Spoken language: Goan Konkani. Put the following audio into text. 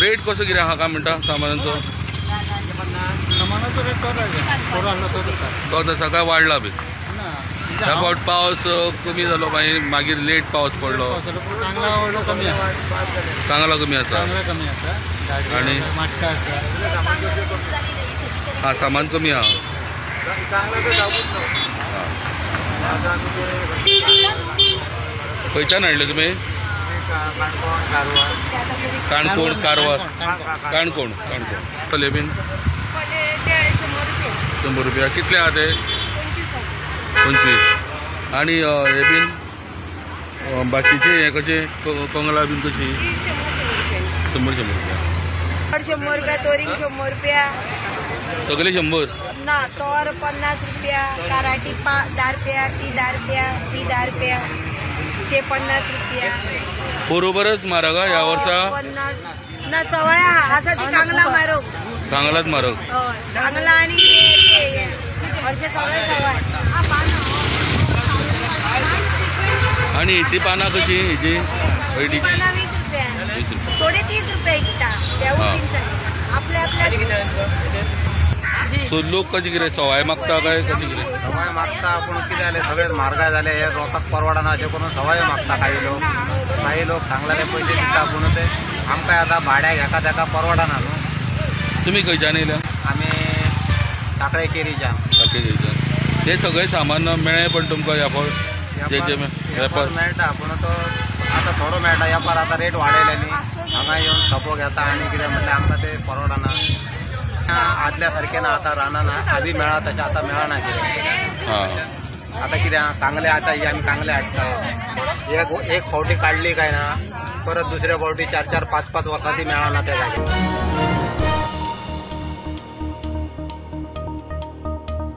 रेट कसो कितें आहा काय म्हणटा सामानाचो? सामानाचो रेट तोच आसा, तोच आसा काय वाडला बी? ह्या फावट पावस कमी जालो, मागीर मागीर लेट पावस पडलो. कांगला कमी आसा आनी हा सामान कमी आहा. खंयच्यान हाडले तुमी? काणकोण कारवार. काणकोण काणकोण. चले बीन 100 रुपया. कितले आहा ते? 25. आनी हे बीन बाकीचे हे कशे? कंगला बीन कशी? 100 100 रुपया. 100 रुपया. तोरींग 100 रुपया. सगळे 100 ना. तोर 50 रुपया, काराटी 10 रुपया, ती 10 रुपया, ती 10 रुपया, ते 50 रुपया. बरोबरच म्हारग ह्या वर्सा? 50 ना, सवाय आसा ती कांगला म्हारग. कांगलाच म्हारग. कांगला आनी हरशे सगळे सवाय. आनी हिची पानां कशी? हिची पानां 20 रुपया, थोडे 30 रुपया विकता. आपल्या आपल्या. सो लोक कशे कितें सवाय मागता काय कशें कितें? सवाय मागता, पूण कितें जालें सगळेच म्हारगाय जाले, हे लोकांक परवडना अशें करून सवाय मागता काही लोक. काही लोक सांगलेले पयशे दिता, पूण ते आमकां आतां भाड्याक हेका तेका परवडना न्हू. तुमी खंयच्यान येयल्या? आमी साखळे केरीच्यान. साखळे केरीच्यान. हे सगळें सामान मेळ्ळें पण तुमकां ह्या फावट? जे वेपार मेळटा, पूण तो आतां थोडो मेळटा. वेपार आतां रेट वाडयले न्ही, हांगा येवन सोपो घेता आनी कितें म्हणल्यार आमकां ते परवडना. आदल्या सारकें ना आतां रावना, आदी मेळा तशें आतां मेळना कितें. आतां कितें कांगले, आतां ही आमी कांगले हाडटा, एक फावटी काडली काय ना परत दुसऱ्या फावटी 4-4 5-5 वर्सां ती मेळना त्या जाग्यार.